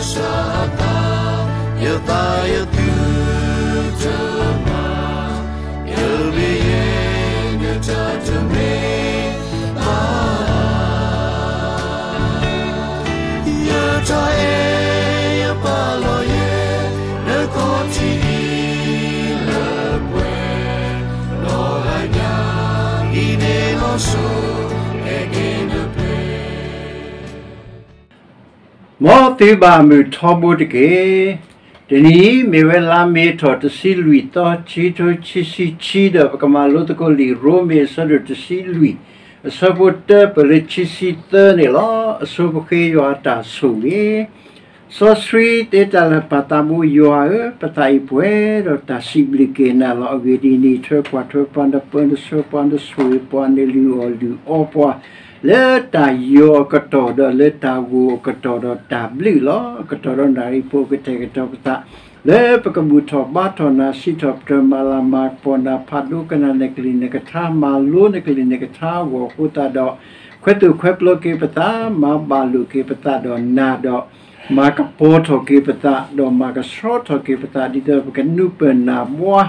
စၢ်သး, ယသးယသုတမၤ, ယမ့ၢ်ယဲနတၢ်တမ့ၢ်ဘၣ်, ယတၢ်အဲၣ်ယပာ်လီၤယဲ, နခီၣ်ထံးအံၤလၢပှဲၤ, လီၤဂာ်ညါ, အံၤန့ၣ်လီၤစိၤ, ဟဲက့ၤနပျဲၢ် မ်သုဘၣ်မုာ်ထီဘိတက့ၢ်. တနံၤအံၤမ့ၢ်ဝဲလါမ့ၤထီၣ်တဆံလွံၢ်သီ ခံကထိခံဆံခံ ဒီးပကမၤလိသကိးလံာ်ရိမ့ၤအဆၢဒိၣ်တဆံလွံၢ် အဆၢဖိတၢပၢၢ်လၢခံဆံသၢန့ၣ်လီၤ. အဆိပဃ့ယွၤအတၢ်ဆိၣ်ဂ့ၤ စီဆှံသ့တၢ်လၢာ်ပၢ်သးဘိယွၤဧၢ, ပသးအံၤပှဲၤဒီးတၢ်စံးဘျုးက့ၤနၤလီၤ. အဂ့ၢ်ဒ်အံၤ, နအံးထွဲကွၢ်ထွဲပှၤ, နပၢနဆှၢပှၤ, နဆိၣ်ဂ့ၤပှၤ, နလုၢ်အီၣ်လုၢ်အီပှၤ, လၢတၢ်ယီၤအကတီၢ်ဒီးလၢတၢ်ဂီၤအကတီၢ်ဒီးတၢ်ဘျုးလီၤ. အကတီၢ်ဒီးနၣ်ရံၣ်ဖိကတဲာ်ကတီၤပသး, လၢပကဘူၣ်ထီၣ်ဘါထီၣ်နၤ, စံးထီၣ်ပတြၢၤနၤ, မၤလၤမၤကပီၤနၤ, ဖးဒိကနၣ်နကလုၢ်နကထါ, မၤလိနကလုၢ်နကထါအဂီၢ်အဃိသတးဒီး, ခွဲးသိၣ်ခွဲးပျီက့ၤပသး, မၤဘၣ်လိာ်က့ၤပသးဒီးနၤဒီး, မၤကပီၤထီၣ်က့ၤပသး, ဒီးမၤကဆှီထီၣ်က့ၤပသး, ဒ်သိးပကနုာ်ပၢၢ်နၢ်ဘှါ,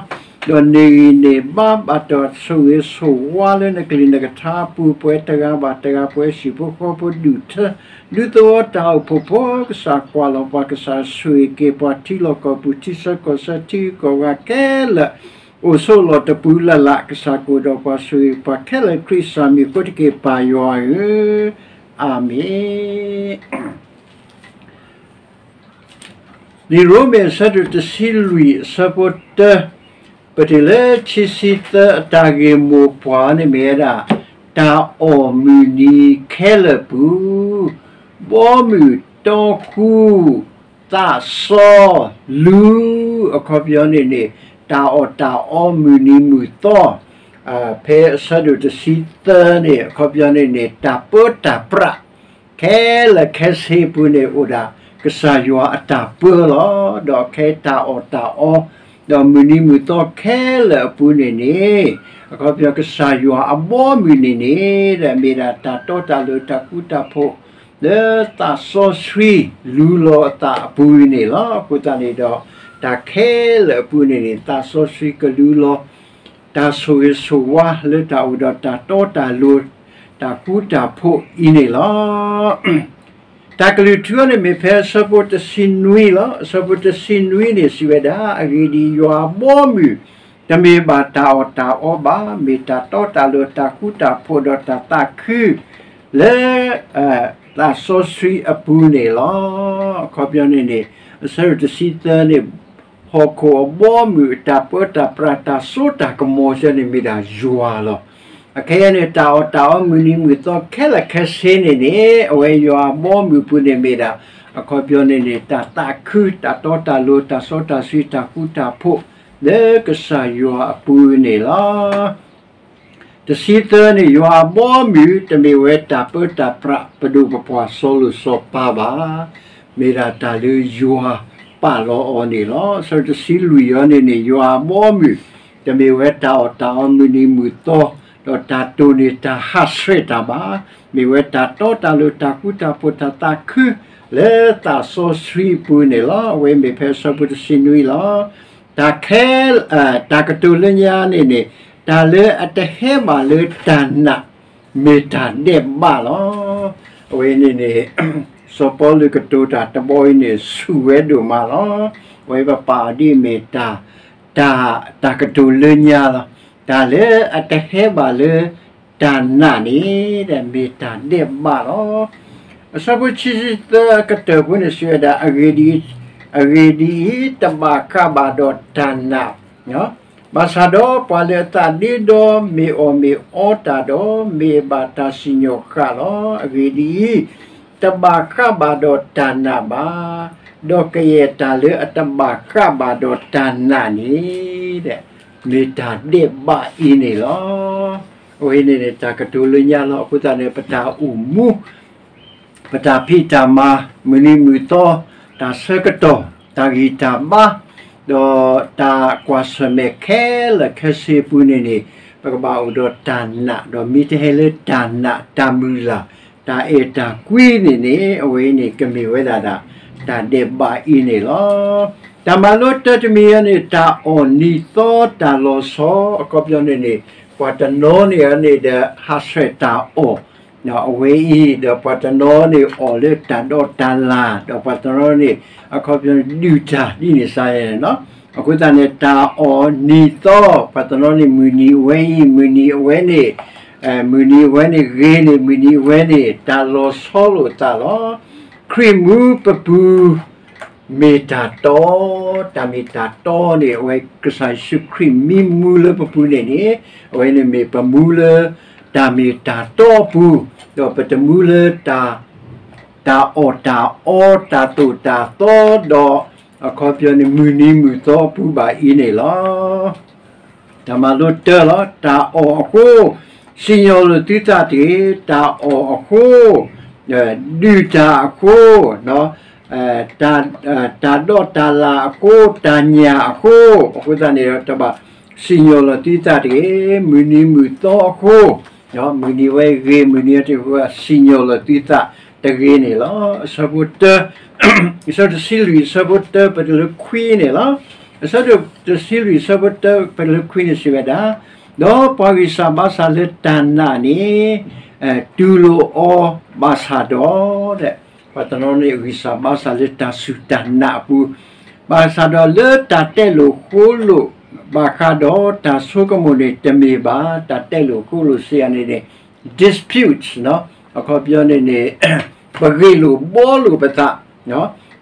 ဒီးန့ၢ်ဂံၢ်န့ၢ်ဘါဘၣ်တၢ်ဆိၣ်ဂ့ၤဆိၣ်ဝါလၢနကလုၢ်နကထါအပူၤ, ပှဲၤတဂၤဘၣ်တဂၤ, ပှဲၤဟံၣ်ဖိဃီဖိ, ဒူၣ်ထၢ ဒူသဝီတၢ်အိၣ်ဖှိၣ်ဖိ, ကစၢ်ကွၢ်လီၤပှၤ, ကစၢ်ဆိၣ်ဂ့ၤက့ၤပှၤ, ထံလီၢ်ကီၢ်ပူၤ, ထံဆၢကီၢ်ဆၢ, ထံဂုၤကီၢ်ဂၤခဲလၢာ်, အိၣ်ဆိးလီၢ်တပူၤလၢ်လၢ်, ကစၢ်ကအိၣ်ဒီးပှၤ, ဆိၣ်ဂ့ၤပှၤခဲလၢာ်, ခရံာ်စၢ်မံၤအဃိတက့ၢ်, ပၢ်ယွၤဧၢ, အၤမ့ၣ်. လံာ်ရိမ့ၤအဆၢဒိၣ်တဆံလွံၢ်အဆၢဖိတၢ, ပတုၤလၢခံဆံသၢ, အတၢ်ဂ့ၢ်မိၢ်ပှၢ်န့ၣ်မ့ၢ်ဝဲဒၣ်, တၢ်အီၣ်မုၢ်နံၤခဲလၢာ်ပူၤ, ဘီမုၢ်တီဃူ, သးစီလူ, အခီပညီန့ၣ်န့ၣ်, တၢ်အီၣ်တၢ်အီမုၢ်နံၤမုၢ်သီ, ဖဲအဆၢဒိၣ်တဆံသၢန့ၣ် အခီပညီန့ၣ်န့ၣ် တၢ်ပၢတၢ်ပြး ခဲလၢာ်ခဲဆ့အပူၤန့ၣ် အိၣ်ဒၣ်ကစၢ်ယွၤအတၢ်ပၢလီၤ. ဒီးခဲတၢ်အီၣ်တၢ်အီ, ဒီးမုၢ်နံၤမုၢ်သီခဲလၢာ်အပူၤန့ၣ်န့ၣ်, အခီပညီကစၢ်ယွၤအဘီအမုၢ်န့ၣ်န့ၣ်, ဒီးမ့ၢ်ဒၣ်တၢ်တီတၢ်လိၤတၢ်ဃူတၢ်ဖိး, လၢသးစီဆှံလူလီၤအသးအပူၤန့ၣ်လီၤ. အဃိသတးန့ၣ်ဒီး, တၢ်ခဲလၢာ်အပူၤန့ၣ်န့ၣ် သးစီဆှံကလူလီၤ တၢ်ဆိၣ်ဂ့ၤဆိၣ်ဝါလၢတၢ်အိၣ်ဒီးတၢ်တီတၢ်လိၤ, တၢ်ဃူတၢ်ဖိးအံၤန့ၣ်လီၤ. တၢ်ကလုၢ်ထူန့ၣ်မ့ၢ်ဖဲအဆၢဖိတဆံနွံလီၤ. အဆၢဖိတဆံနွံန့ၣ်စံးဝဲဒၣ်, အဂ့ၢ်ဒ်အံၤ, ယွၤအဘီအမုၢ် တမ့ၢ်ဘၣ်တၢ်အီၣ်တၢ်အီဘၣ်, မ့ၢ်တၢ်တီတၢ်လိၤ, တၢ်ဃူတၢ်ဖိး, ဒီးတၢ်သးခု လၢ သးစီဆှံအပူၤန့ၣ်လီၤ. အခီပညီန့ၣ်န့ၣ်, အဆၢဒိၣ်တဆံသၢန့ၣ်, ဟီၣ်ခိၣ်အဘီအမုၢ်, တၢ်ပၢတၢ်ပြး, တၢ်စိတၢ်ကမီၤစ့ၢ်န့ၣ်မ့ၢ်ဒၣ်ယွၤလီၤ. အခဲအံၤန့ၣ် တၢ်အီၣ်တၢ်အီမုၢ်နံၤမုၢ်သီခဲလၢာ်ခဲဆ့န့ၣ်န့ၣ်, အဝဲယွၤအဘီအမုၢ်အပူၤန့ၣ်မ့ၢ်ဒၣ်, အခီပညီန့ၣ်န့ၣ် တၢ်သးခု, တၢ်တီတၢ်လိၤ, တၢ်စီတၢ်ဆှံ, တၢ်ဃူတၢ်ဖိး, လၢကစၢ်ယွၤအပူၤန့ၣ်လီၤ. တဆံသၢန့ၣ်, ယွၤအဘီအမုၢ် တမ့ၢ်ဝဲတၢ်ပၢတၢ်ပြး ပဒိၣ်ပပှၢ်စီၤလိၣ်စီၤပၤဘၣ်. မ့ၢ်ဒၣ်တၢ်လၢယွၤပာ်လီၤအီၤန့ၣ်လီၤ. အဆၢတဆံလွံၢ်အံၤန့ၣ်န့ၣ်, ယွၤအဘီအမုၢ် တမ့ၢ်ဝဲတၢ်အီၣ်တၢ်အီမုၢ်နံၤမုၢ်သီ, ဒီးတၢ်တိၢ်န့ၢ်တၢ်ဟးဆှဲးတၢ်ဘၣ်. မ့ၢ်ဝဲတၢ်တီတၢ်လိၤ တၢ်ဃူတၢ်ဖိး တၢ်သးခု လၢသးစီဆှံအပူၤန့ၣ်လီၤ. အဝဲမ့ၢ်ဖဲအဆၢဖိတဆံနွံလီၤ. တၢ်ခဲ, တၢ်ကတိၤလၢညါန့ၣ်န့ၣ်, တၢ်လၢအတဟဲဘၣ်လၢတၢ်နာ် မ့ၢ်တၢ်ဒဲးဘးလီၤ. အဝဲန့ၣ်န့ၣ်, စီၤပီလူးကတိၤတၢ်တဘီအံၤန့ၣ် ဆူၣ်ဝဲဒိၣ်မးလီၤ. အဝဲပပာ်အီၤဒ်အမ့ၢ်တၢ်, တၢ်, တၢ်ကတိၤလၢညါလီၤ. တၢ်လၢအတဟဲဘၣ်လၢတၢ်နာ်န့ၣ်, မ့ၢ်တၢ်ဒဲးဘးလီၤ. အဆၢဖိခံဆံသၢအကတၢၢ်ဖိန့ၣ်စံးဝဲဒၣ်, အဂ့ၢ်ဒ်အံၤ, အဂ့ၢ်ဒ်အံၤ, တဘၣ်ဃးဘၣ်ဒီးတၢ်နာ် ဘၣ်ဆၣ်ဒီးပှၤလၢအသးဒ့ဒီ မ့ၢ်အီၣ်မ့ၢ်အီတၢ်ဒီး, မ့ၢ်အဘၣ်တၢ်စံၣ်ညီၣ်ဃာ်လီၤ. အဂ့ၢ်ဒ်အံၤ, တဘၣ်ဃးဘၣ်ဒီးတၢ်နာ်ဘၣ်, ဒီးကယဲၢ်တၢ်လၢအတဘၣ်ဃးဘၣ်ဒီးတၢ်နာ်န့ၣ်, မ့ၢ်တၢ်ဒဲးဘးအံၤန့ၣ်လီၤ. အဝဲန့ၣ်န့ၣ် တၢ်ကတိၤလၢညါလီၤ. အဃိသတးန့ၣ် ပတၢ်အိၣ်မူ ပတၢ်ဖံးတၢ်မၤ မုၢ်နံၤမုၢ်သီ, တၢ်ဆၢကတီၢ်, တၢ်ဂံၢ်တၢ်ဘါ, ဒီးတၢ်ကွၢ်ဆၢၣ်မဲာ်ခဲလၢာ်ခဲဆ့အပူၤန့ၣ်န့ၣ်, ပကဘၣ်အိၣ်ဒီးတၢ်နာ်, ဒီးမ့ၢ်တဟဲလၢတၢ်နာ်, တၢ်မုၢ်လၢ်, တၢ်အဲၣ်တၢ်ကွံန့ၣ်န့ၣ်, အဝဲန့ၣ်ကမ့ၢ်ဝဲဒၣ်ဒၣ် တၢ်ဒဲးဘးအံၤန့ၣ်လီၤ. တၢ်မၤလိတၢတမံၤအံၤန့ၣ် တၢ်အီၣ်နံၤသီတၢ်လီၤဆီ အခီပညီန့ၣ်န့ၣ် ပှၤတနီၤန့ၣ်န့ၣ်ဒီး ဟးဆှဲးတၢ်အီၣ် အဝဲအံၤ ဒီးပှၤတနီၤန့ၣ်အီၣ်လၢတၢ်ဒီးတၢ်လၢ် ဒီးပှၤတနီၤန့ၣ် အခီပညီဒုၣ်တၢ်ဒ်န့ၣ်စ့ၢ်န့ၣ်လီၤ. အဃိသတးန့ၣ် တၢ်အီၣ်နံၤသီ ပှၤတနီၤန့ၣ် မုၢ်နံၤအဝဲအံၤ မုၢ်နံၤအဝဲန့ၣ် မုၢ်နံၤအဝဲန့ၣ်ဂ့ၤန့ၣ် မုၢ်နံၤအဝဲန့ၣ် တၢ်လီၤဆီလိာ်သးလီၤ. ခရံာ်မူပပူၤ မ့ၢ်တၢ်တီ, တၢ်မ့ၢ်တၢ်တီန့ၣ် အဝဲကစၢ်ယ့ၣ်ၡူးခရံာ်မံမူလၢပပူၤန့ၣ်န့ၣ် အဝဲန့ၣ်မ့ၢ်ပမူလၢ တၢ်မ့ၢ်တၢ်တီအပူၤ, ဒီးပတမူလၢ တၢ်အီၣ်တၢ်အီ တၢ်သိၣ်တၢ်သီ ဒီးအခီပညီန့ၣ် မုၢ်နံၤမုၢ်သီအပူၤဘၣ်အံၤန့ၣ်လီၤ. တၢ်မၤလိတၢလီၤ. တၢ်အီၣ်အဃိ စံၣ်ညီၣ်လီၤသုသးတဂ့ၤ, တၢ်အီၣ်အဃိ ဒုၣ်တၢ်အဃိ တၢ်ဒီးတၢ်လၢ်အဃိ တၢ်ညၣ်အဃိ အဃိသတးန့ၣ်ဒီး တဘၣ်စံၣ်ညီၣ်လီၤသုသးတဂ့ၤ, မုၢ်နံၤမုၢ်သီအဃိ မုၢ်နံၤဝဲဂ့ၤ မုၢ်နံၤအတဂ့ၤ စံၣ်ညီၣ်လီၤသုသးတဂ့ၤန့ၣ်လီၤ. အဆၢဖိတၢ အဆၢတဆံလွံၢ် အဆၢဖိတၢ ပတုၤလၢခွံန့ၣ်လီၤ. အဆၢတဆံလွံၢ် အဆၢဖိတၢ ပတုၤလၢခွံန့ၣ်စံးဝဲဒၣ်, ဒီးပှၤဂံၢ်စၢ်ဘါစၢ်လၢတၢ်နာ်န့ၣ် တူၢ်လိာ်အီၤဘၣ်ဆၣ်ဒီး ပှၤတနီၤန့ၣ်ဂံၢ်စၢ်ဘါစၢ်လၢတၢ်စူၢ်တၢ်နာ်အပူၤ, ဘၣ်ဆၣ်ဒီးလၢတၢ်တဲလိာ်ဃိလိာ် ဘၣ်ဃးဒီးတၢ်ဆိကမိၣ်န့ၣ်တမ့ၢ်ဘၣ်, တၢ်တဲလိာ်ဃိလိာ်စံးယၤန့ၣ်န့ၣ် dispute အခီပညီန့ၣ်န့ၣ် ပဂ့ၢ်လိာ်ဘှီလိာ်ပသး,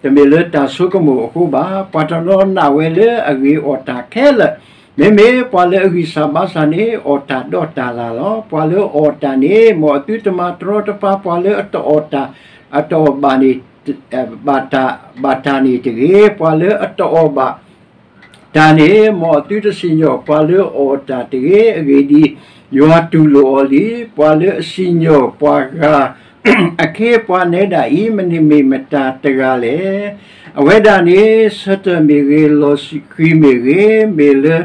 တမ့ၢ်လၢတၢ်ဆိကမိၣ်အဃိဘၣ်. ပှၤတနီၤနာ်ဝဲလၢအဂ့ၤအီၣ်တၢ်ခဲလၢာ်, မ့မ့ၢ်ပှၤလၢအဂံၢ်စၢ်ဘါစၢ်န့ၣ် အီၣ်တၢ်ဒီးတၢ်လၢ်လီၤ. ပှၤလၢအအီၣ်တၢ်န့ၣ် မ်အသုတမၤတရီတပါ ပှၤလၢအတအီၣ်တၢ် အတအီၣ်ဘၣ်န့ၣ် ဘၣ်တၢ် ဘၣ်တၢ်န့ၣ်တဂ့ၤ, ပှၤလၢအတအီၣ်ဘၣ်တၢ်န့ၣ် မ်အသုတစံၣ်ညီၣ်ပှၤလၢအအီၣ်တၢ်တဂ့ၤ. အဂ့ၢ်ဒ်အံၤ, ယွၤတူၢ်လိာ်အီၤလံ. ပှၤလၢအစံၣ်ညီၣ်ပှၤဂၤ အခ့အပှၤနဲဒၣ်အံၤ မ့ၢ်မတၤတဂၤလဲၣ်. အဝဲဒၣ်န့ၣ် ဆၢထၢၣ်မ့ၢ်ဂ့ၤ, လီၤဃံၤမ့ၢ်ဂ့ၤ, မ့ၢ်လၢ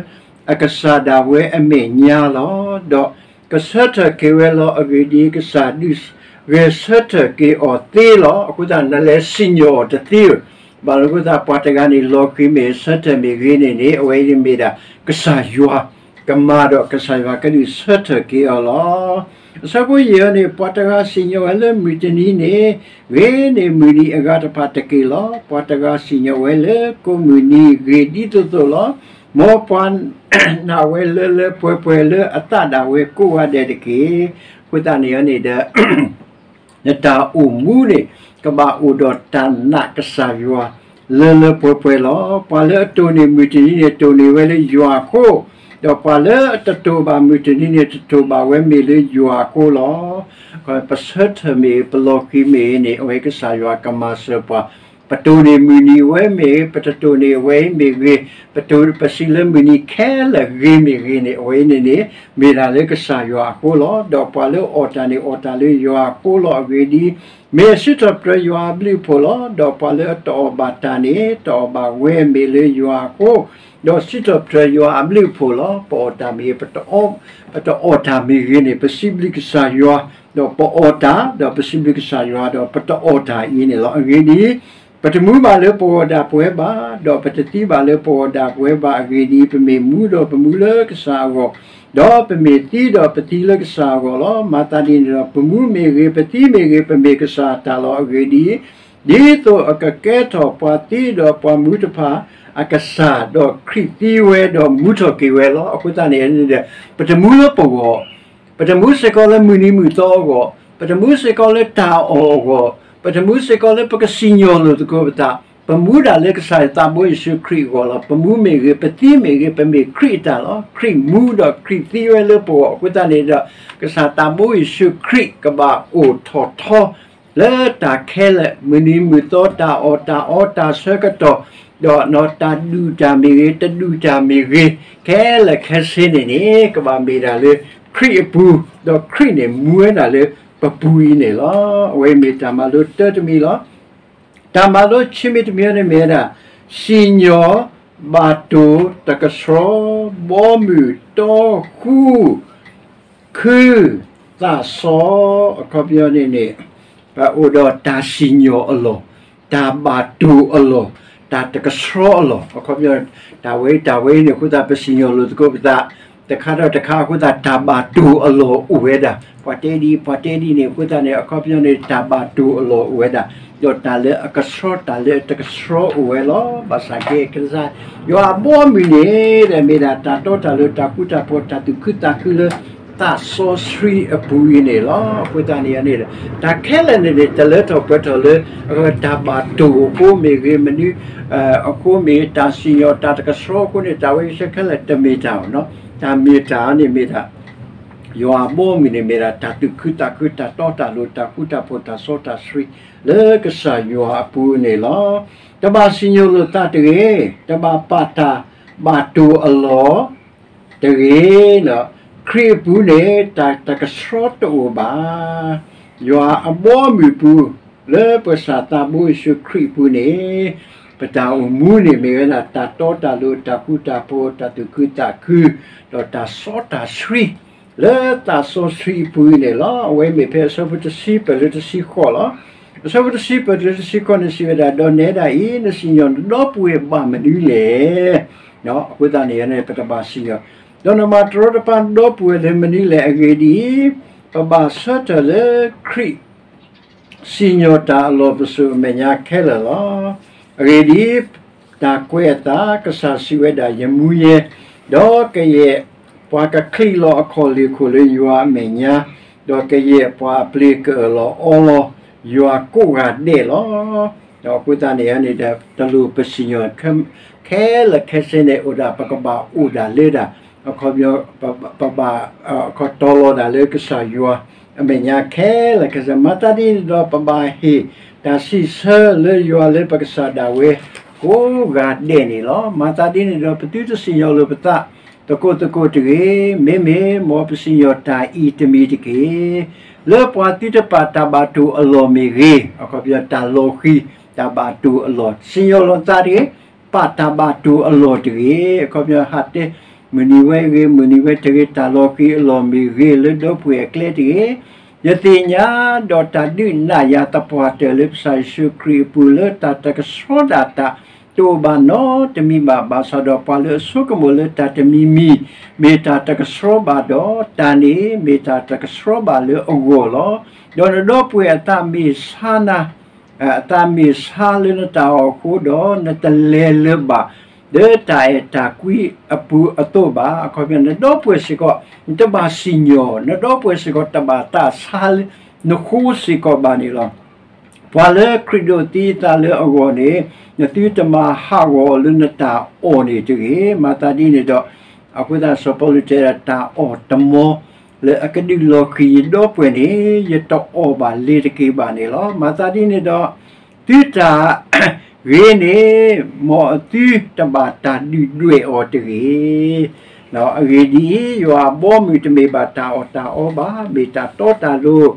အကစၢ်ဒၣ်ဝဲအမဲာ်ညါလီၤ. ဒီးကဆၢထၢၣ်က့ၤဝဲလီၤ. အဂ့ၢ်ဒ်အံၤ, ကစၢ်ဒုးဂဲၤဆၢထၢၣ်က့ၤအီၤသ့လီၤ. အဃိသတး နလဲၤစံၣ်ညီၣ်အီၤတသ့ဧၢ, ဘၣ်လၢအဃိသတး ပှၤတဂၤန့ၣ် လီၤဃံၤမ့ၢ်ဂ့ၤ, ဆၢထၢၣ်မ့ၢ်ဂ့ၤန့ၣ်န့ၣ် အဝဲအံၤမ့ၢ်ဒၣ် ကစၢ်ယွၤကမၤဒီး ကစၢ်ယွၤကဒုးဆၢထၢၣ်က့ၤအီၤလီၤ. အဆၢဖိယဲၢ်န့ၣ် ပှၤတဂၤစံၣ်ညီၣ်ဝဲလၢမုၢ်တနံၤန့ၣ်ဂ့ၤန့ၣ် မုၢ်နံၤအဂၤတဖၣ်တက့ၢ်လီၤ. ပှၤတဂၤစံၣ်ညီၣ်ဝဲလၢကိးမုၢ်နံၤဂ့ၤဒ်သိးသိးလီၤ. မ်ပှၤနာ်ဝဲလၢလၢပှဲၤပှဲၤလၢအသးဒၣ်ဝဲကိးဂၤဒဲးတက့ၢ်. အဃိသတးန့ၣ်န့ၣ်ဒီး နတၢ်အိၣ်မူန့ၣ် ကဘၣ်အိၣ်ဒီးတၢ်နာ်ကစၢ်ယွၤ လၢလၢပှဲၤပှဲၤလီၤ. ပှၤလၢအတိၢ်န့ၢ်မုၢ်တနံၤန့ၣ် တိၢ်န့ၢ်ဝဲလၢယွၤအဃိ, ဒီးပှၤလၢအတတိၢ်ဘၣ်မုၢ်တနံၤန့ၣ် တတိၢ်ဘၣ်ဝဲမ့ၢ်လၢယွၤအဃိလီၤ. ပဆၢထၢၣ်မ့ၢ်ဂ့ၤ, ပလီၤဃံၤမ့ၢ်ဂ့ၤန့ၣ် အဝဲကစၢ်ယွၤကမၤစၢၤပှၤ, ပတိၢ်န့ၢ်မုၢ်နံၤဝဲမ့ၢ်ဂ့ၤ, ပတတိၢ်န့ၢ်အဝဲမ့ၢ်ဂ့ၤ, ပစံးလၢမုၢ်နံၤခဲလၢာ်ဂ့ၤမ့ၢ်ဂ့ၤန့ၣ် အဝဲအံၤန့ၣ်န့ၣ် မ့ၢ်ဒၣ်လၢကစၢ်ယွၤအဃိလီၤ. ဒီးပှၤလၢအီၣ်တၢ်န့ၣ် အီၣ်တၢ်လၢယွၤအဃိလီၤ. အဂ့ၢ်ဒ်အံၤ, မ့ၢ်အစံးထီၣ်ပတြၢၤယွၤအဘျုးအဖှိၣ်လီၤ. ဒီးပှၤလၢအတအီၣ်ဘၣ်တၢ်န့ၣ် တအီၣ်ဘၣ်ဝဲမ့ၢ်လၢယွၤအဃိ, ဒီးစံးထီၣ်ပတြၢၤယွၤအဘျုးအဖှိၣ်လီၤ. ပအီၣ်တၢ်မ့ၢ်ဂ့ၤ, ပတအီၣ်တၢ်မ့ၢ်ဂ့ၤန့ၣ် ပစံးဘျုးကစၢ်ယွၤ, ဒီးပအီၣ်တၢ်, ဒီးပစံးဘျုးကစၢ်ယွၤ, ဒီးပတအီၣ်တၢ်အံၤန့ၣ်လီၤ. အဂ့ၢ်ဒ်အံၤ, ပတမူဘၣ်လၢပဂီၢ်ဒၣ်ပဝဲဘၣ်, ဒီးပတသံဘၣ်လၢပဂီၢ်ဒၣ်ပဝဲဘၣ်. အဂ့ၢ်ဒ်အံၤ, ပမ့ၢ်မူဒီးပမူလၢကစၢ်အဂီၢ်, ဒီးပမ့ၢ်သံဒီးပသံလၢကစၢ်အဂီၢ်လီၤ. မၤသးဒ်န့ၣ်ဒီး ပမူမ့ၢ်ဂ့ၤ, ပသံမ့ၢ်ဂ့ၤ, ပမ့ၢ်ကစၢ်အတၢ်လီၤ. အဂ့ၢ်ဒ်အံၤ, ဒ်သိးအကကဲထီၣ်ပှၤသံဒီးပှၤမူတဖၣ်အကစၢ်, ဒီးခရံာ်သံဝဲဒီးမူထီၣ်က့ၤဝဲလီၤ. အဃိသတးန့ၣ် ပတမူလၢပဂီၢ်, ပတမူစ့ၢ်ကီးလၢမုၢ်နံၤမုၢ်သီအဂီၢ်, ပတမူစ့ၢ်ကီးလၢတၢ်အီၣ်အဂီၢ်, ပတမူစ့ၢ်ကီးလၢပကစံၣ်ညီၣ်လိာ်သကိးပသး, ပမူဒၣ်လၢကစၢ်ယွၤသးဘိယ့ၣ်ၡူးခရံာ်အဂီၢ်လီၤ. ပမူမ့ၢ်ဂ့ၤ, ပသံမ့ၢ်ဂ့ၤ, ပမ့ၢ်ခရံာ်အတၢ်လီၤ. ခရံာ်မူဒီးခရံာ်သံဝဲလၢပဂီၢ်. အဃိသတးန့ၣ်ဒီး ကစၢ်သးဘိယ့ၣ်ၡူးခရံာ်ကဘၣ်အိၣ်ထီၣ်ထီ လၢတၢ်ခဲလၢာ်, မုၢ်နံၤမုၢ်သီ, တၢ်အီၣ်တၢ်အီ, တၢ်ဆၢကတီၢ်, ဒီးတၢ်ဒုၣ်တၢ်မ့ၢ်ဂ့ၤ, တဒုၣ်တၢ်မ့ၢ်ဂ့ၤ, ခဲလၢာ်ခဲဆ့န့ၣ်န့ၣ် ကဘၣ်မ့ၢ်ဒၣ်လၢခရံာ်အပူၤ, ဒီးခရံာ်န့ၣ်မူဝဲဒၣ်လၢပပူၤအံၤန့ၣ်လီၤ. အဝဲမ့ၢ်တၢ်မၤလိတၢတမံၤလီၤ. တၢ်မၤလိဆံးမံၤတမံၤန့ၣ်မ့ၢ်ဝဲဒၣ်, စံၣ်ညီၣ်ဘၣ်တိၢ်တကဆှီ, ဘီမုၢ်တီဃူ, ခု, သးစီ, အခီပညီန့ၣ်န့ၣ် ပအိၣ်ဒီးတၢ်စံၣ်ညီၣ်အလီၢ်, တၢ် တၢ်ဘၣ်တိၢ်အလီၢ်, တၢ်တကဆှီအလီၢ်, အခီပညီ တၢ်ဝဲတၢ်ဝဲအံၤန့ၣ်အဃိသတး ပစံၣ်ညီၣ်လိာ်သကိးပသး တခါဒီးတခါအဃိသတး တၢ်ဘၣ်တိၢ်အလီၢ်အိၣ်ဝဲဒၣ်, ပှၤတဲဒ်အံၤ ပှၤတဲဒ်န့ၣ်အဃိသတးန့ၣ် အခီပညီန့ၣ် တၢ်ဘၣ်တိၢ်အလီၢ်အိၣ်ဝဲဒၣ်, ဒီးတၢ်လၢအကဆှီ တၢ်လၢအတကဆှီအိၣ်ဝဲလီၤ. ဘၣ်ဆၣ်က့ ကစၢ် ယွၤအဘီအမုၢ်န့ၣ် မ့ၢ်ဒၣ်တၢ်တီတၢ်လိၤ တၢ်ဃူတၢ်ဖိး တၢ်သူၣ်ခုသးခုလၢ သးစီဆှံအပူၤအံၤန့ၣ်လီၤ. အဃိသတးန့ၣ်န့ၣ် တၢ်ခဲလၢာ်န့ၣ်န့ၣ် တလၢထီၣ်ပှဲၤထီၣ်လၢ တၢ်ဘၣ်တိၢ်အဃိမ့ၢ်ဂ့ၤ မနုၤအဃိမ့ၢ် တၢ်စံၣ်ညီၣ် တၢ်တကဆှီအဃိန့ၣ် တၢ်ဝဲခဲလၢာ်တမ့ၢ်တၢ်ဘၣ်နီၤ. တၢ်မ့ၢ်တၢ်န့ၣ်မ့ၢ်ဒၣ် ယွၤအဘီအမုၢ်န့ၣ်မ့ၢ်ဒၣ် တၢ်သူၣ်ခုသးခု တၢ်တီတၢ်လိၤ တၢ်ဃူတၢ်ဖိး တၢ်စီတၢ်ဆှံ လၢကစၢ်ယွၤအပူၤန့ၣ်လီၤ. တဘၣ်စံၣ်ညီၣ်လိာ်သးတဂ့ၤ, တဘၣ်ပာ်တၢ်ဘၣ်တိၢ်အလီၢ်တဂ့ၤ, ခရံာ်အပူၤန့ၣ် တၢ်တကဆှီတအိၣ်ဘၣ်. ယွၤအဘီအမုၢ်အပူၤ လၢပကစၢ်သးဘိယ့ၣ်ၡူးခရံာ်အပူၤန့ၣ် ပတၢ်အိၣ်မူန့ၣ်မ့ၢ်ဝဲဒၣ် တၢ်တီတၢ်လိၤ တၢ်ဃူတၢ်ဖိး တၢ်သူၣ်ခုသးခု ဒီးတၢ်စီတၢ်ဆှံ လၢသးစီဆှံအပူၤန့ၣ်လီၤ. အဝဲမ့ၢ်ဖဲအဆၢဖိတဆံပၢၢ်လၢတဆံဃိးလီၤ. အဆၢဖိတဆံပၢၢ်လၢတဆံဃိးန့ၣ် စံးဝဲဒၣ် ဒီးနဲဒၣ်အံၤ နစံၣ်ညီၣ်နဒီပုၢ်ဝဲၢ်ဘၣ်မနုၤလဲၣ်. အဃိသတးန့ၣ်န့ၣ် ပတဘၣ်စံၣ်ညီၣ်, ဒီးနမၤတရီတပါနဒီပုၢ်ဝဲၢ်လၢမနုၤလဲၣ်. အဂ့ၢ်ဒ်အံၤ, ပဘၣ်ဆၢထၢၣ်လၢခရံာ် စံၣ်ညီၣ်တၢ်အလီၢ်ပစိာ်အမဲာ်ညါခဲလၢာ်လီၤ. အဂ့ၢ်ဒ်အံၤ, တၢ်ကွဲးအသး ကစၢ်စံးဝဲဒၣ် ယမူယဲ, ဒီးကယဲၢ်ပှၤကချံးလီၤအခီၣ်လ့ၢ်ခိၣ်လၢယွၤအမဲာ်ညါ, ဒီးကယဲၢ်ပှၤအပျ့ၤကအၢၣ်လီၤအီလီၤယွၤကိးဂၤဒဲးလီၤ. ဒီးအဃိသတးန့ၣ်န့ၣ်ဒီး တလိၣ်ပစံၣ်ညီၣ် ခဲလၢာ်ခဲဆ့န့ၣ် အိၣ်ဒၣ်ပကဘၣ်အိၣ်ဒၣ်လၢဒၣ် အခီပညီ ပဘၣ် အခီတီလီၤဒၣ်လၢကစၢ်ယွၤအမဲာ်ညါခဲလၢာ်ခဲဆ့, မၤသးဒ်န့ၣ်ဒီး ပဘၣ်ဟ့ၣ်တၢ်စံးဆၢလၢယွၤလၢပကစၢ်ဒၣ်ဝဲကိးဂၤဒဲးန့ၣ်လီၤ. မၤသးဒ်န့ၣ်ဒီး ပသုတစံၣ်ညီၣ်လိာ်ပသး သကိးသကိးတဂ့ၤ, မ့မ့ၢ်မ်ပစံၣ်ညီၣ်တၢ်အံၤတမံၤတက့ၢ်. လၢပှၤသုတပာ်တၢ်ဘၣ်တိၢ်အလီၢ်မ့ၢ်ဂ့ၤ, အခီပညီ တၢ်လီၤဃံၤ တၢ်ဘၣ်တိၢ်အလီၢ် စံၣ်ညီၣ်လိာ်သးတဂ့ၤ, ပာ်တၢ်ဘၣ်တိၢ်အလီၢ်တဂ့ၤ, အခီပညီ ဟးတဲ မုၢ်နံၤဝဲဂ့ၤ မုၢ်နံၤဝဲတဂ့ၤ, တၢ်လီၤဃံၤအလီၢ်မ့ၢ်ဂ့ၤ လၢဒီပုၢ်ဝဲၢ်အကျဲတဂ့ၤ, ယသ့ၣ်ညါ ဒီးတၢ်ဒုးနၢ်ယၤသပှၢ်တၢၢ်လၢပကစၢ်ယ့ၣ်ၡူးခရံာ်အပူၤ လၢတၢ်တကဆှီဒၣ်တၢ် တအိၣ်ဘၣ်နီတမံၤဘၣ်. ဘၣ်ဆၣ်ဒီးပှၤလၢအဆိကမိၣ်လၢတၢ်တမံၤမံၤ မ့ၢ်တၢ်တကဆှီဘၣ်ဒီး တၢ်န့ၣ် မ့ၢ်တၢ်တကဆှီဘၣ်လၢအဂီၢ်လီၤ. ဒီးနဒီပုၢ်ဝဲၢ်အသးမ့ၢ်ဆါနၤ အသးမ့ၢ်ဆါလၢနတၢ်အီၣ်အဃိဒီး နတလဲၤလၢၤဘၣ် လၢတၢ်အဲၣ်တၢ်ကွံအပူၤအသိးဘၣ်. အခီပညီ နဒီပုၢ်ဝဲၢ်စ့ၢ်ကီး နတဘၣ်စံၣ်ညီၣ်, နဒီပုၢ်ဝဲၢ်စ့ၢ်ကီး တဘၣ်သးဆါလၢနဃိစ့ၢ်ကီးဘၣ်န့ၣ်လီၤ. ပှၤလၢခရံာ်ဒိးသံအသးလၢအဂီၢ်န့ၣ် နသုတမၤဟးဂီၤအီၤလၢနတၢ်အီၣ်န့ၣ်တဂ့ၤ. မၤသးဒ်န့ၣ်ဒီး အဃိသတး စီၤပီလူးတဲဒၣ် တၢ်အီၣ်တမီ လၢအကဒုးလီၤဃံၤယဒီပုၢ်ဝဲၢ်န့ၣ် ယတအီၣ်ဘၣ်လ့ၤတက့ၢ်ဘၣ်န့ၣ်လီၤ. မၤသးဒ်န့ၣ်ဒီး သုတၢ်ဂ့ၤန့ၣ် မ်အသုတဘၣ်တၢ်ဒုၣ်ဒွဲၣ်အီၤတဂ့ၤ. အဂ့ၢ်ဒ်အံၤ, ယွၤအဘီအမုၢ်တမ့ၢ်ဘၣ်တၢ်အီၣ်တၢ်အီဘၣ်, မ့ၢ်တၢ်တီတၢ်လိၤ,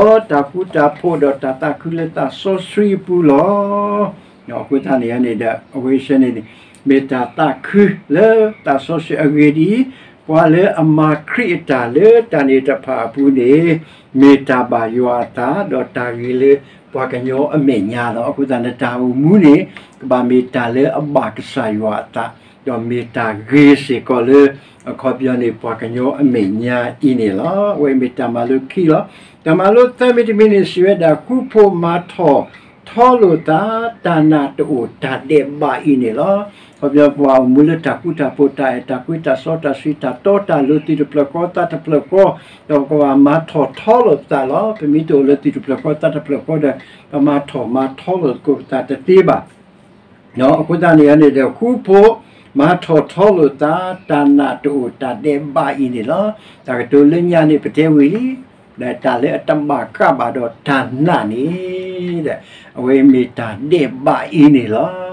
ဒီးတၢ်ဃူတၢ်ဖိး, ဒီးတၢ်သးခုလၢသးစီဆှံအပူၤလီၤ. အဃိသတးန့ၣ်န့ၣ်ဒီး အဝဲဆၢန့ၣ်န့ၣ် မ့ၢ်တၢ်သးခုလၢသးစီဆှံအဂ့ၢ်ဒ်အံၤ, ပှၤလၢအမၤခရံာ်အတၢ်လၢတၢ်န့ၣ်တဖၣ်အပူၤန့ၣ် မ့ၢ်တၢ်ဘၣ်ယွၤအသး, ဒီးတၢ်ဂ့ၤလၢပှၤကညီအမဲာ်ညါလီၤ. အဃိသတး နတၢ်အိၣ်မူန့ၣ် ကဘၣ်မ့ၢ်တၢ်လၢအဘၣ်ကစၢ်ယွၤအသး, ဒီးမ့ၢ်တၢ်ဂ့ၤစ့ၢ်ကီးလၢ အခီပညီန့ၣ် ပှၤကညီအမဲာ်ညါအံၤန့ၣ်လီၤ. အဝဲမ့ၢ်တၢ်မၤလိခံလီၤ. တၢ်မၤလိသၢမံၤတမံၤန့ၣ် စံးဝဲဒၣ် ဃူဖိးမၤထီၣ်ထီလိာ်သး တၢ်နာ်တအိၣ်တၢ်ဒဲးဘးအံၤန့ၣ်လီၤ. အခီပညီ ပှၤအိၣ်မူလၢတၢ်ဃူတၢ်ဖိး တၢ်အဲၣ်တၢ်ကွံ တၢ်စီတၢ်ဆှံ တၢ်တီတၢ်လိၤ သူၣ်တဖျၢၣ်ဃီသးတဖျၢၣ်ဃီ, ဒီးပကဘၣ်မၤထီၣ်ထီလိာ်ပသးလီၤ. ပမ့ၢ်တအိၣ်လၢသူၣ်တဖျၢၣ်ဃီသးတဖျၢၣ်ဃီဒီး ပမၤထီၣ်မၤထီလိာ်သကိးပသးတသ့ဘၣ်. အဃိသတးန့ၣ်န့ၣ်ဒီး ဃူဖိးမၤထီၣ်ထီလိာ်သး တၢ်နာ်တအိၣ်တၢ်ဒဲးဘးအံၤန့ၣ်လီၤ. တၢ်ကတိၤလၢညါန့ၣ် ပတဲဝံၤလံ, ဒီးတၢ်လၢအတဘၣ်ဃးဘၣ်ဒီးတၢ်နာ်န့ၣ် အဝဲမ့ၢ်တၢ်ဒဲးဘးအံၤန့ၣ်လီၤ.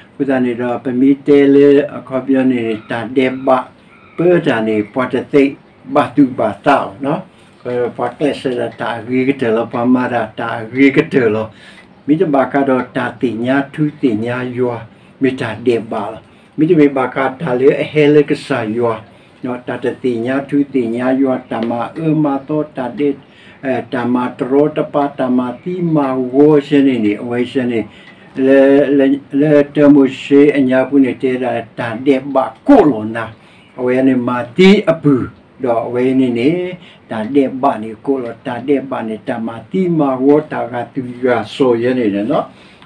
အဃိသတးန့ၣ်ဒီး ပမ့ၢ်တဲလၢအခီပညီန့ၣ် တၢ်ဒဲးဘး ပၢတၢ်န့ၣ် ပှၤတသ့ဘၣ်သူၣ်ဘၣ်သးလီၤ. ပှၤကျဲးစၢးဒၣ်တၢ်အဂ့ၤကတၢၢ်လီၤ. ပှၤမၤဒၣ်တၢ်အဂ့ၤကတၢၢ်လီၤ. မ့ၢ်တဘၣ်ဃးဒီးတၢ်သ့ၣ်ညါထူသ့ၣ်ညါယွၤ မ့ၢ်တၢ်ဒဲးဘးလီၤ. မ့တမ့ၢ်ဘၣ်ဃးတၢ်လၢအဟဲလၢကစၢ်ယွၤ, တၢ်တသ့ၣ်ညါထူသ့ၣ်ညါယွၤ, တၢ်မၤအၢမၤသီ, တၢ်ဒဲး, တၢ်မၤတရီတပါ, တၢ်မၤသံမၤဂီၤဆၢန့ၣ်န့ၣ် အဝဲဆၢန့ၣ် လၢ လၢတၢမိၤၡ့အညါပူၤန့ၣ် တဲဒၣ်တၢ်ဒဲးဘးကိးလီၤနၤ, အဝဲန့ၣ်မၤသံအပုၢ်, ဒီးအဝဲန့ၣ်န့ၣ် တၢ်ဒဲးဘးန့ၣ်ကိးလီၤ, တၢ်ဒဲးဘးန့ၣ် တၢ်မၤသံမၤဝီ တၢ်ဂာ်သူၣ်ဂာ်စီၤယဲန့ၣ်လီၤ.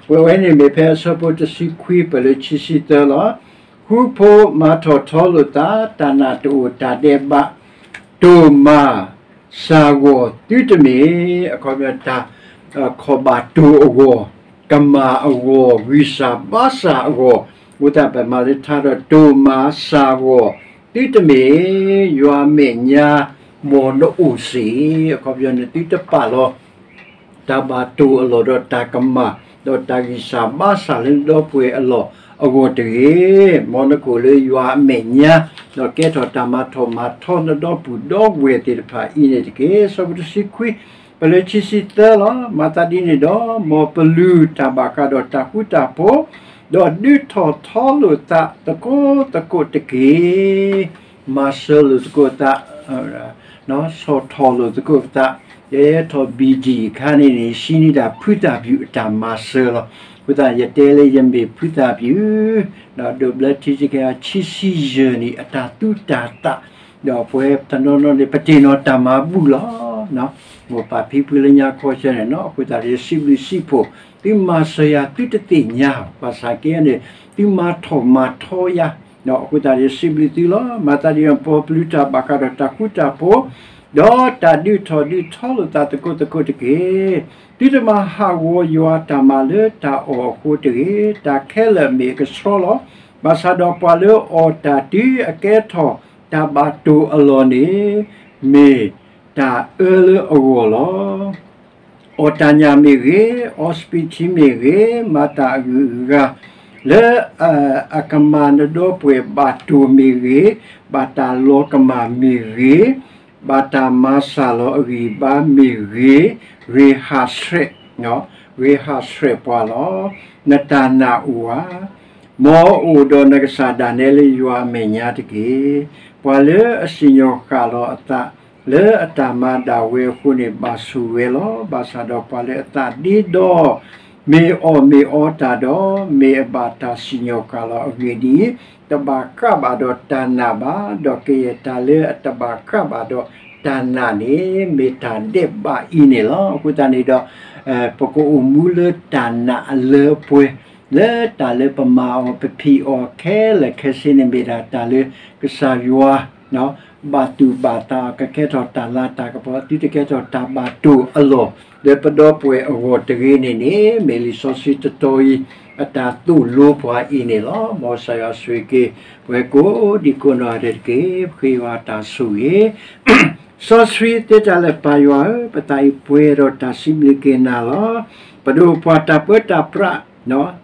ပဝဲန့ၣ်မ့ၢ်ဖဲအဆၢဖိတဆံခွံ ပလၢခံဆံသၢလီၤ. ဃူဖိးမၤထီၣ်ထီလိာ်သး, တၢ်နာ်တအိၣ်တၢ်ဒဲးဘး, တိၢ်မၤ စၢ်ဂီၤသုတမ့ၢ်, အခီပညီတၢ် ခီၣ်ဘၣ်တိၢ်အဂီၢ်, ကမၣ်အဂီၢ်, ဂံၢ်စၢ်ဘါစၢ်အဂီၢ်, အဃိသတးပမၤလၢထါဒီး တိၢ်မၤစၢ်ဂီၤသုတမ့ၢ်, ယွၤအမဲာ်ညါ မ်နအိၣ်စ့ၢ်, အခီပညီန့ၣ် သုတပာ်လီၤ တၢ်ဘၣ်တိၢ်အလီၢ်ဒီးတၢ်ကမၣ်, ဒီးတၢ်ဂံၢ်စၢ်ဘါစၢ်လၢနဒီပုၢ်ဝဲၢ်အလီၢ်အဂီၢ်တဂ့ၤ, မ်နကအိၣ်လၢယွၤအမဲာ်ညါ, ဒီးကဲထီၣ်တၢ်မၤထီၣ်မၤထီနဒီပုၢ်ဒီဝဲၢ်သ့ၣ်တဖၣ်အံၤန့ၣ်တက့ၢ်. ဆၢဖိတဆံခွံ ပလၢခံဆံသၢလီၤ. မၤသးဒ်န့ၣ်ဒီး မ်ပလုၢ်တၢ်ဘၣ်ဃးဒီးတၢ်ဃူတၢ်ဖိး, ဒီးဒုးထီၣ်ထီလိာ်သးသကိးသကိးတက့ၢ်. မၤစၢၤလိာ်သကိးသး, ဆီၣ်ထီၣ်လိာ်သကိးသး, ယဲထီၣ်ဘံၣ်ဒံၣ်အခါန့ၣ်န့ၣ် ဟံးန့ၢ်ဒၣ်ဖုသၣ်ပျုၢ်အတၢ်မၤစၢၤလီၤ. အဃိသတး ယတဲလၢယမ့ၢ်ဖုသၣ်ပျုၢ်, ဒီးဒိးဘျၢထံဆံကဟဲဆံဆံယဲၢ်န့ၣ် အတၢ်သူတၢ်သၣ်, ဒီးပဝဲတနီၤနီၤန့ၣ် ပတ့ၢ်နီၣ်တၢ်မၤဘူၣ်လီၤ. မိၢ်ပၢ်ဖံဖုလၢညါခီဆၢန့ၣ်နီၤ, အဃိသတးဒီး ယစံးဘျုးစံးဖှိၣ် သုမၤစၢၤယၤသုတသ့ၣ်ညါ, ဘၣ်ဆၣ်က့န့ၣ် သုမၤထီၣ်မၤထီယၤ, အဃိသတးဒီး ယစံးဘျုးသုလီၤ. မၤသးဒ်န့ၣ် မ်ပလုၢ်တၢ်ဘၣ်ဃးဒီးတၢ်ဃူတၢ်ဖိး, ဒီးတၢ်ဒုးထီၣ်ဒုးထီလိာ်သးသကိးသကိးတက့ၢ်. သုတမၤဟးဂီၤယွၤတၢ်မၤလၢတၢ်အီၣ်အဃိတဂ့ၤ, တၢ်ခဲလၢာ်မ့ၢ်အကဆှီလီၤ. ဘၣ်ဆၣ်ဒီးပှၤလၢအီၣ်တၢ်တုၤအကဲထီၣ်တၢ်ဘၣ်တိၢ်အလီၢ်န့ၣ် မ့ၢ်တၢ်အၢလၢအဂီၢ်လီၤ. အီၣ်တၢ်ညၣ်မ့ၢ်ဂ့ၤ, အီစပံးထံမ့ၢ်ဂ့ၤ, မၤတၢ်အဂုၤအဂၤ လၢအကမၤနဒီပုၢ်ဝဲၢ်ဘၣ်တိၢ်မ့ၢ်ဂ့ၤ, ဘၣ်တၢ်လီၤကမၣ်မ့ၢ်ဂ့ၤ, ဘၣ်တၢ်မၤစၢ်လီၤအဂံၢ်အဘါမ့ၢ်ဂ့ၤ, ဂ့ၤဟးဆှဲး, ဂ့ၤဟးဆှဲးပှၤလီၤ. နတၢ်နာ်အိၣ်ဧါ. မ်အအိၣ်ဒီးနကစၢ်ဒၣ်နဲလၢယွၤအမဲာ်ညါတက့ၢ်. ပှၤလၢအစံၣ်ညီၣ်ဃၣ်လီၤအသး လၢအတၢ်မၤဒၣ်ဝဲအဃိန့ၣ် ဘၣ်ဆိၣ်ဂ့ၤလီၤ. ဘၣ်ဆၣ်ဒီးပှၤလၢအသးဒ့ဒီ မ့ၢ်အီၣ်မ့ၢ်အီတၢ်ဒီး မ့ၢ်အဘၣ်တၢ်စံၣ်ညီၣ်ဃၣ်လီၤ. အဂ့ၢ်ဒ်အံၤ, တဘၣ်ဃးဘၣ်ဒီးတၢ်နာ်ဘၣ်, ဒီးကယဲၢ်တၢ်လၢအတဘၣ်ဃးဘၣ်ဒီးတၢ်နာ်န့ၣ် မ့ၢ်တၢ်ဒဲးဘးအံၤန့ၣ်လီၤ. အဃိသတးန့ၣ်ဒီး ပကအိၣ်မူလၢတၢ်နာ်အလၢအပှဲၤ, လၢတၢ်လၢပမၤအီၤပဖံးအီၤခဲလၢာ်ခဲဆ့န့ၣ် မ့ၢ်ဒၣ်တၢ်လၢကစၢ်ယွၤ ဘၣ်သူၣ်ဘၣ်သး ကကဲထီၣ်တၢ်လၤတၢ်ကပီၤ သုတကဲထီၣ်တၢ်ဘၣ်တိၢ်အလီၢ် လၢပဒီပုၢ်ဝဲၢ်အဂီၢ်တဂ့ၤန့ၣ်န့ၣ် မ့ၢ်လံာ်စီဆှံတတီၤအံၤ အတၢ်သိၣ်လိပှၤအံၤန့ၣ်လီၤ. မ်ကစၢ်ယွၤဆိၣ်ဂ့ၤက့ၤ ပဝဲကိးဒံကိးနီၢ်ဂၤဒဲးတက့ၢ်. ပဃ့ယွၤတၢ်ဆိၣ်ဂ့ၤ စီဆှံသ့တၢ်လၢ ပၢ်ယွၤဧၢ, ပသးအံၤပှဲၤဒီးတၢ်စံးဘျုးက့ၤနၤလီၤ. ပဒိၣ်ပှၤတၢ်ပၢတၢ်ပြး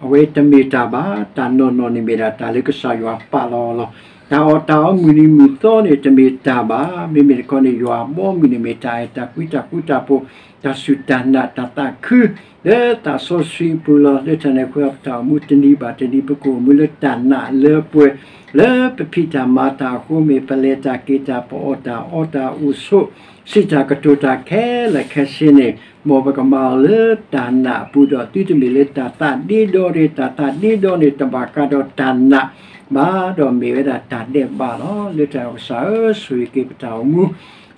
အဝဲတမ့ၢ်တၢ်ဘၣ်, တၢ်နီၢ်နီၢ်န့ၣ်မ့ၢ်ဒၣ်တၢ်လၢကစၢ်ယွၤပာ်လီၤလီၤ. တၢ်အီၣ်တၢ်အီမုၢ်နံၤမုၢ်သီန့ၣ် တမ့ၢ်တၢ်ဘၣ်. မ့မ့ၢ်တခီန့ၣ် ယွၤအဘီအမုၢ်န့ၣ်မ့ၢ်တၢ်အဲၣ်တၢ်ကွံတၢ်ဃူတၢ်ဖိး တၢ်စူၢ်တၢ်နာ်တၢ်သးခု လၢသးစီဆှံအပူၤလီၤ. လၢတၢ်န့ၣ်အဃိ ပတၢ်အိၣ်မူတနံၤဘၣ်တနံၤ ပကအိၣ်မူလၢတၢ်နာ်လၢပှဲၤ လၢပဖံးတၢ်မၤတၢ်အဃိ မ့ၢ်ပလဲၤတၢ်က့ၤတၢ် ပအီၣ်တၢ်အီတၢ် အိၣ်ဆိး စံးတၢ်ကတိၤတၢ်ခဲလၢာ်ခဲဆ့န့ၣ် မ်ပကမၤအီၤလၢတၢ်နာ်အပူၤဒီး သုတမ့ၢ်လၢတၢ်သးဒ့ဒီတဂ့ၤ. တၢ်သးဒ့ဒီန့ၣ် တဘၣ်ဃးဒီးတၢ်နာ်ဘၣ်, ဒီးမ့ၢ်ဝဲဒၣ်တၢ်ဒဲးဘးလီၤ. လၢတၢ်ကစၢ်ဧၢ, ဆိၣ်ဂ့ၤက့ၤပတၢ်အိၣ်မူ,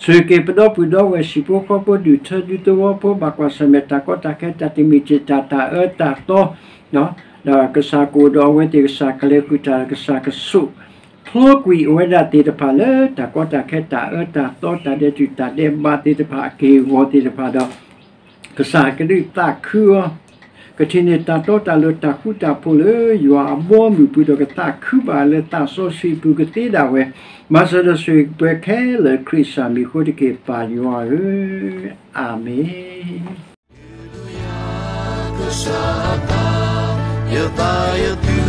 ဆိၣ်ဂ့ၤက့ၤပဒီပုၢ်ဒီဝဲၢ် ဟံၣ်ဖိဃီဖိ ဒူၣ်ထၢဒူသဝီဖိ ဘၣ်ကွၢ်ဆၢၣ်မဲာ်တၢ်ကီတၢ်ခဲ တၢ်တမံၤတံာ်တာ် တၢ်အၢတၢ်သီ ဒီးကစၢ်ကအိၣ်ဒီးအဝဲသ့ၣ် ကစၢ်ကလဲၤဃုာ်တၢ် ကစၢ်ကဆိး ဖျိကွံာ်အဝဲဒၣ်သ့ၣ်တဖၣ်လၢ တၢ်ကီတၢ်ခဲ တၢ်အၢတၢ်သီ တၢ်ဒဲးတူာ်တၢ်ဒဲးဘးသ့ၣ်တဖၣ် အက့ၢ်အဂီၤသ့ၣ်တဖၣ်ဒီး ကစၢ်ကဒုးသးခုအီၤ, ကထံၣ်န့ၢ်တၢ်တီတၢ်လိၤ တၢ်ဃူတၢ်ဖိးလၢယွၤအဘီအမုၢ်ပူၤဒီး ကသးခုဘၣ်လၢသးစီဆှံအပူၤ ကသ့ဒၣ်ဝဲ, မၤစၢၤဒီးဆိၣ်ဂ့ၤပှၤခဲလၢာ် ခရံာ်ကစၢ်မံၤအဃိတက့ၢ် ပၢ်ယွၤဧၢ, အၤမ့ၣ်. ကစၢ်အသး, ယသးယသု